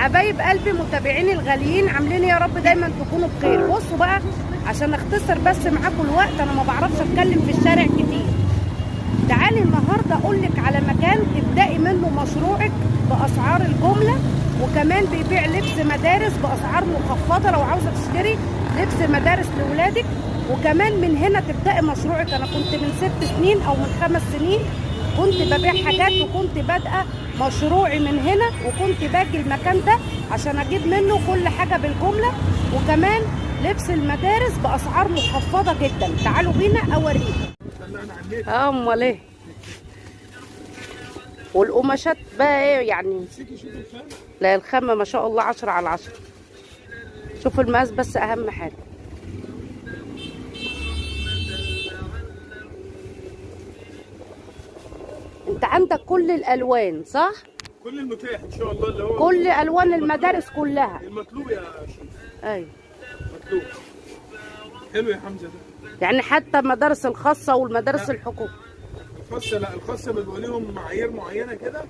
حبايب قلبي متابعيني الغاليين، عاملين يا رب دايما تكونوا بخير. بصوا بقى عشان اختصر بس معاكم الوقت، انا ما بعرفش اتكلم في الشارع كتير. تعالي النهارده اقول لك على مكان تبدأي منه مشروعك باسعار الجملة، وكمان بيبيع لبس مدارس باسعار مخفضة لو عاوزه تشتري لبس مدارس لاولادك، وكمان من هنا تبدأي مشروعك. انا كنت من 6 سنين او من 5 سنين كنت ببيع حاجات، وكنت بادئه مشروعي من هنا، وكنت باجي المكان ده عشان اجيب منه كل حاجة بالجملة، وكمان لبس المدارس باسعار مخفضة جدا. تعالوا بينا اوريكم. امال ايه؟ والقماشات بقى ايه يعني؟ لا الخامة ما شاء الله 10 على 10. شوف المقاس بس اهم حاجة. انت عندك كل الالوان صح؟ كل المتاح ان شاء الله، اللي هو كل الوان المدارس كلها المطلوب يا شيخ. ايوه مطلوب. حلو يا حمزة ده. يعني حتى المدارس الخاصة والمدارس الحكومية. الخاصة لا، الخاصة بيبقى لهم معايير معينة كده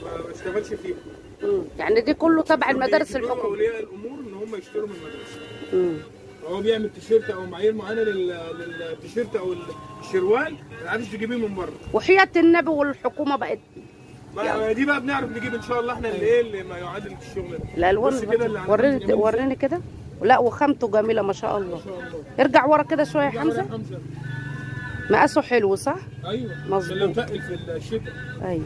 ما بشتغلش فيها. يعني دي كله تبع المدارس بيجبروا الحكومية. اولياء الامور ان هم يشتروا من المدرسة. هو بيعمل تيشيرت او معايير معينة للتيشيرت او الشروال، ما عارفش تجيبيه من بره. وحياة النبي والحكومة بقت ما دي بقى بنعرف نجيب ان شاء الله احنا اللي ايه اللي ما يعادل الشغل ده. الالوان. بص كده اللي عند وريني حمزة جميل. وريني كده. لا وخامته جميلة ما شاء الله. ما شاء الله. ارجع ورا كده شوية يا ارجع ورا حمزة. يا حمزة. مقاسه حلو صح؟ ايوه مظبوط. لو تقل في الشتاء. ايوه.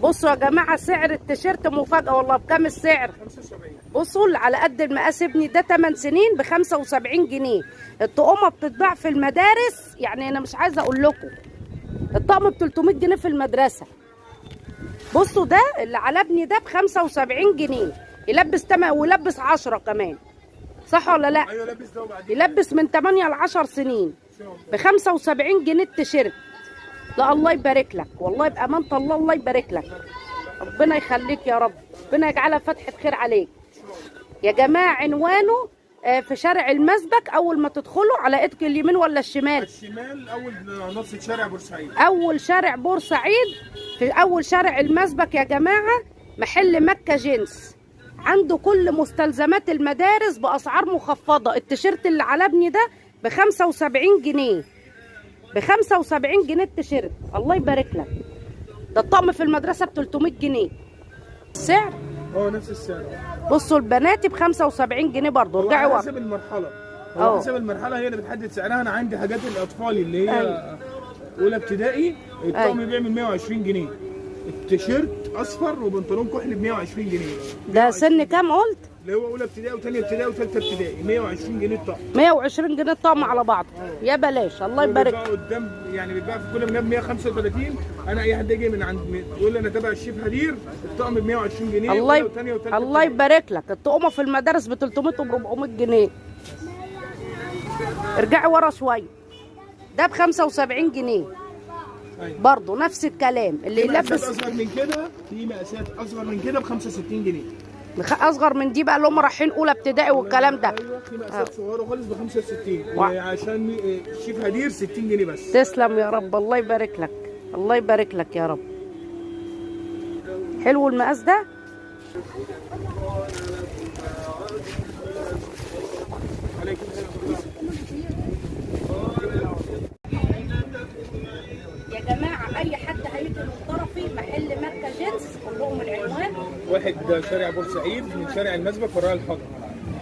بصوا يا جماعة سعر التيشيرت مفاجاة والله. بكام السعر؟ 75. بصوا على قد المقاس ابني ده 8 سنين ب 75 جنيه. الطقمه بتتباع في المدارس، يعني انا مش عايزه اقول لكم الطقم ب 300 جنيه في المدرسة. بصوا ده اللي على ابني ده ب 75 جنيه، يلبس 8 ويلبس 10 كمان، صح ولا لا؟ ايوه لابس ده وبعدين يلبس من 8 ل 10 سنين ان شاء الله. ب 75 جنيه التيشيرت. لا الله يبارك لك والله، بأمانة الله الله يبارك لك، ربنا يخليك يا رب، ربنا يجعلها فتحة خير عليك. يا جماعة عنوانه في شارع المسبك، أول ما تدخلوا على ايدك اليمين ولا الشمال؟ الشمال، اول نص شارع بورسعيد. أول شارع بورسعيد، في أول شارع المسبك يا جماعة، محل مكة جنس، عنده كل مستلزمات المدارس بأسعار مخفضة. التيشيرت اللي على ابني ده ب 75 جنيه، ب 75 جنيه التيشيرت. الله يبارك لك. ده الطقم في المدرسة ب 300 جنيه السعر. هو نفس السعر. بصوا البناتي ب 75 جنيه برضه. هو ارجعي على ورا. حسب المرحلة. هو حسب المرحلة هي اللي بتحدد سعرها. انا عندي حاجات الاطفال اللي هي اولى ابتدائي الطقم بيعمل 120 جنيه. التيشيرت اصفر وبنطلون كحلي ب 120 جنيه. ده سن كام قلت؟ اللي هو اولى ابتدائي وثانيه ابتدائي وثالثه ابتدائي 120 جنيه الطقم. 120 جنيه الطقم على بعضه، يا بلاش. الله يبارك. بيتباع قدام، يعني بيتباع في كل مكان ب 135. انا اي حد يجي من عند يقول لي انا تابع الشيف هدير، الطقم ب 120 جنيه. الله أولى وثانيه وثالثه الله ابتدائي. يبارك لك. الطقمه في المدارس ب 300 وب 400 جنيه. ارجعي ورا شوية، ده ب 75 جنيه. أيوة. برضه نفس الكلام اللي في مقاسات يلبس اصغر من كده، في مقاسات اصغر من كده ب 65 جنيه. اصغر من دي بقى اللي هم رايحين اولى ابتدائي والكلام ده. ايوه في مقاسات صغيرة خالص ب 65، وعشان الشيف هدير 60 جنيه بس. تسلم يا رب، الله يبارك لك، الله يبارك لك يا رب. حلو المقاس ده. عليكم السلام. يا جماعة اي حد هيجي من طرفي محل مكة جنس قول لهم العنوان. واحد شارع بورسعيد من شارع المسبك وراء الحجر.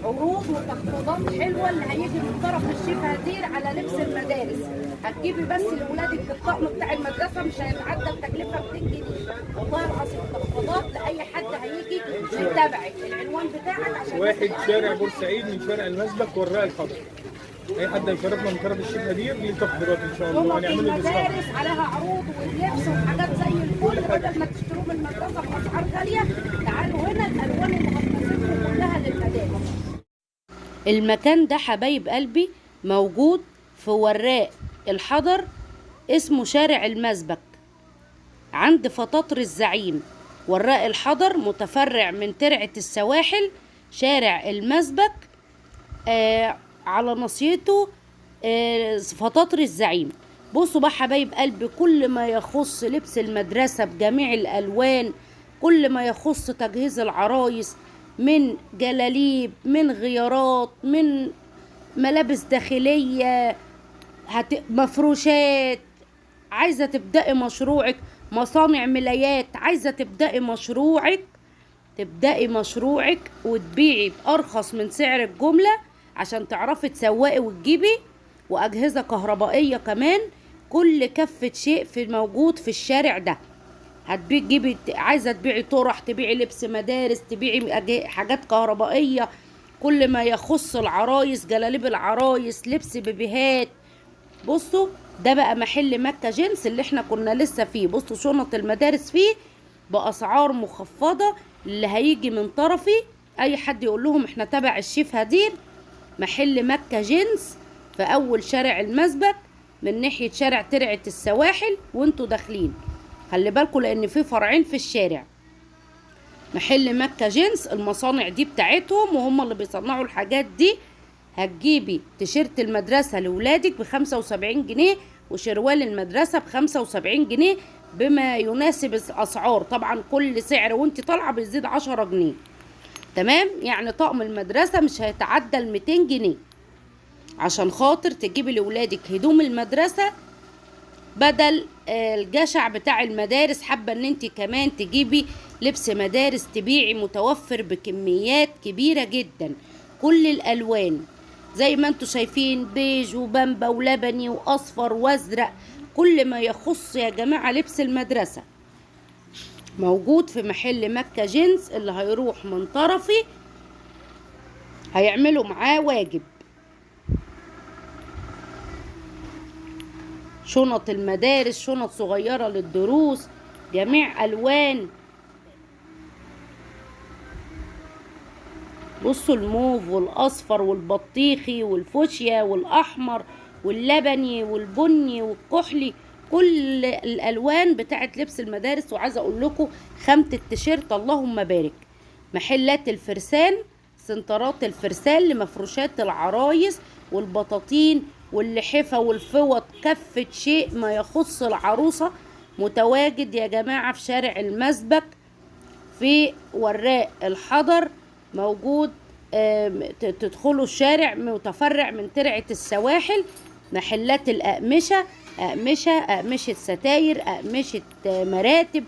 عروض وتخفيضات حلوة اللي هيجي من طرف الشيف هدير على لبس المدارس. هتجيبي بس لاولادك الطقم بتاع المدرسة مش هيتعدى التكلفة 200 جنيه والله العظيم. تخفيضات لاي حد هيجي من تبعك. العنوان بتاعك عشان واحد شارع بورسعيد من شارع المسبك وراء الحجر. اي حد هيشرفنا من طرف الشيف هدير ليه تخفيضات ان شاء الله، شنط وهنعمل له discount. المدارس عليها عروض واللبس وحاجات زي الفل، بدل ما تشتروه من المدرسة باسعار غالية تعالوا هنا، الالوان اللي هتناسبكم كلها للمدارس. المكان ده حبايب قلبي موجود في وراق الحضر، اسمه شارع المسبك عند فطاطر الزعيم. وراق الحضر متفرع من ترعة السواحل، شارع المسبك على ناصيته فطاطر الزعيم. بصوا بقى حبايب قلبي، كل ما يخص لبس المدرسة بجميع الألوان، كل ما يخص تجهيز العرايس من جلاليب، من غيارات، من ملابس داخلية، مفروشات. عايزة تبدأي مشروعك، مصانع ملايات، عايزة تبدأي مشروعك، تبدأي مشروعك وتبيعي بأرخص من سعر الجملة عشان تعرفي تسوقي وتجيبي، وأجهزة كهربائية كمان. كل كفة شيء في موجود في الشارع ده. هتجيبي، عايزة تبيعي طرح، تبيعي لبس مدارس، تبيعي حاجات كهربائية، كل ما يخص العرايس، جلاليب العرايس، لبس بيبيهات. بصوا ده بقى محل مكة جنس اللي احنا كنا لسه فيه. بصوا شنط المدارس فيه بأسعار مخفضة. اللي هيجي من طرفي اي حد يقول لهم احنا تبع الشيف هدير، محل مكة جنس في اول شارع المسبك من ناحية شارع ترعة السواحل وانتوا داخلين. خلي بالكوا لان في فرعين في الشارع. محل مكة جنس المصانع دي بتاعتهم وهم اللي بيصنعوا الحاجات دي. هتجيبي تيشيرت المدرسة لولادك ب75 جنيه، وشروال المدرسة ب75 جنيه بما يناسب الأسعار. طبعا كل سعر وانت طالعة بيزيد 10 جنيه، تمام؟ يعني طقم المدرسة مش هيتعدى 200 جنيه عشان خاطر تجيبي لولادك هدوم المدرسة بدل الجشع بتاع المدارس. حابة ان انت كمان تجيبي لبس مدارس تبيعي، متوفر بكميات كبيرة جدا، كل الألوان زي ما انتوا شايفين، بيج وبامبا ولبني واصفر وازرق، كل ما يخص يا جماعة لبس المدرسة موجود في محل مكة جنس. اللي هيروح من طرفي هيعملوا معاه واجب. شنط المدارس، شنط صغيرة للدروس، جميع ألوان. بصوا الموف والأصفر والبطيخي والفوشيا والأحمر واللبني والبني والكحلي، كل الألوان بتاعت لبس المدارس. وعايزة أقول لكم خامة التيشيرت اللهم بارك. محلات الفرسان، سنترات الفرسان لمفروشات العرايس والبطاطين واللحفة والفوط، كفة شيء ما يخص العروسة متواجد يا جماعة في شارع المسبك في وراء الحضر موجود. تدخلوا الشارع متفرع من ترعة السواحل، محلات الأقمشة، أقمشة، أقمشة ستاير، أقمشة مراتب،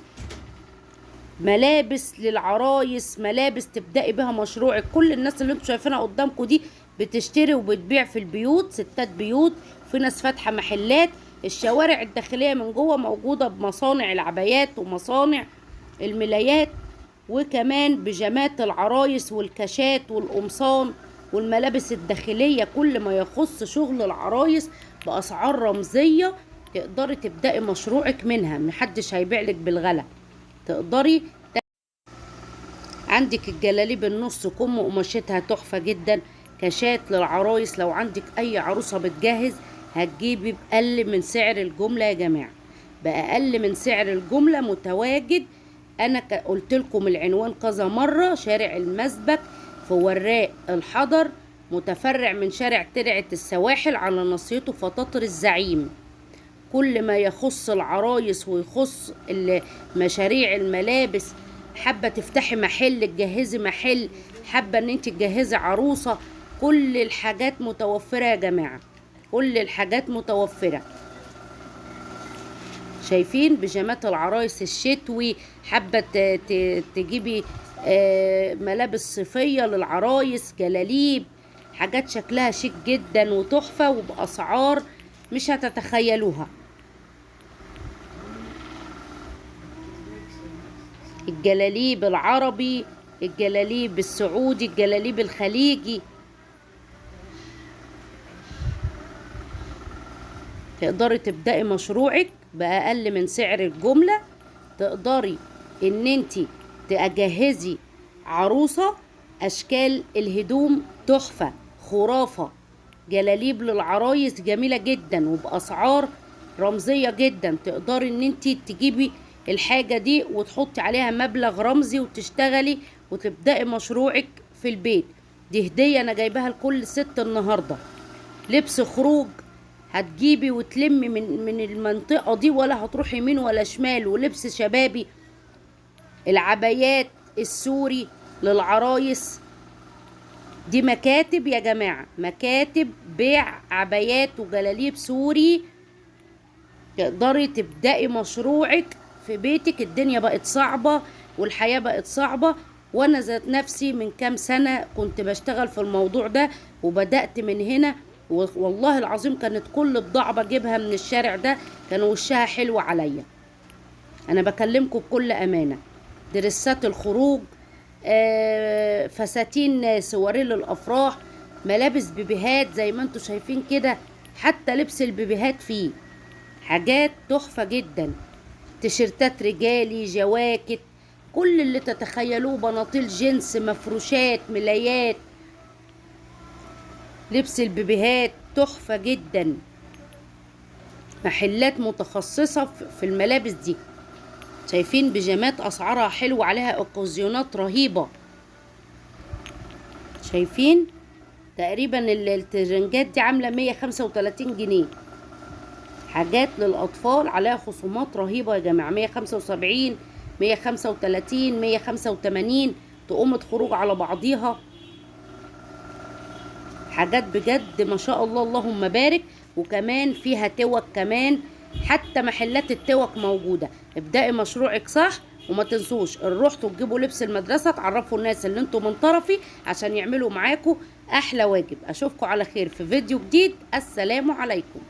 ملابس للعرايس، ملابس تبدأي بها مشروعك. كل الناس اللي انتوا شايفينها قدامكم دي بتشتري وبتبيع في البيوت، ستات بيوت، في ناس فاتحة محلات. الشوارع الداخلية من جوه موجودة بمصانع العبايات ومصانع الملايات، وكمان بيجامات العرايس والكاشات والقمصان والملابس الداخلية، كل ما يخص شغل العرايس بأسعار رمزية تقدري تبدأي مشروعك منها، محدش هيبيع لك بالغلا. تقدري عندك الجلاليب النص كم وقماشتها تحفة جدا، كاشات للعرايس. لو عندك اي عروسة بتجهز هتجيبي بأقل من سعر الجملة يا جماعة، بأقل من سعر الجملة متواجد. انا قلت لكم العنوان كذا مرة، شارع المسبك في وراء الحضر، متفرع من شارع ترعة السواحل على ناصيته فطاطر الزعيم. كل ما يخص العرايس ويخص مشاريع الملابس، حابة تفتحي محل، تجهزي محل، حابة ان انت تجهزي عروسة، كل الحاجات متوفرة يا جماعة، كل الحاجات متوفرة. شايفين بيجامات العرايس الشتوي، حابة تجيبي ملابس صيفية للعرايس، جلاليب، حاجات شكلها شيك جدا وتحفة وبأسعار مش هتتخيلوها. الجلاليب العربي، الجلاليب السعودي، الجلاليب الخليجي، تقدري تبدأي مشروعك بأقل من سعر الجملة. تقدري ان انتي تجهزي عروسة، اشكال الهدوم تحفة خرافة، جلاليب للعرايس جميلة جدا وبأسعار رمزية جدا. تقدري ان انتي تجيبي الحاجة دي وتحطي عليها مبلغ رمزي وتشتغلي وتبدأي مشروعك في البيت. دي هدية انا جايباها لكل ست النهاردة. لبس خروج هتجيبي وتلمي من المنطقة دي، ولا هتروحي يمين ولا شمال. ولبس شبابي، العبايات السوري للعرايس. دي مكاتب يا جماعة، مكاتب بيع عبايات وجلاليب سوري. تقدري تبدأي مشروعك في بيتك. الدنيا بقت صعبة والحياة بقت صعبة، وانا ذات نفسي من كام سنة كنت بشتغل في الموضوع ده وبدأت من هنا، والله العظيم كانت كل بضاعة بجيبها من الشارع ده كان وشها حلو عليا. انا بكلمكم بكل امانة. درسات الخروج، فساتين سواري للافراح، ملابس بيبيهات زي ما انتم شايفين كده، حتى لبس البيبيهات فيه حاجات تحفة جدا، تيشيرتات رجالي، جواكت، كل اللي تتخيلوه، بناطيل جنس، مفروشات، ملايات، لبس البيبيهات تحفة جدا. محلات متخصصة في الملابس دي. شايفين بيجامات اسعارها حلوة، عليها اوكازيونات رهيبة. شايفين تقريبا الترنجات دي عاملة 135 جنيه. حاجات للأطفال عليها خصومات رهيبة يا جماعة، 175، 135، 185، تقوم خروج على بعضيها. حاجات بجد ما شاء الله اللهم بارك. وكمان فيها توك، كمان حتى محلات التوك موجودة. ابدأي مشروعك صح، وما تنسوش ان رحتوا تجيبوا لبس المدرسة تعرفوا الناس اللي انتوا من طرفي عشان يعملوا معاكم احلى واجب. اشوفكم على خير في فيديو جديد. السلام عليكم.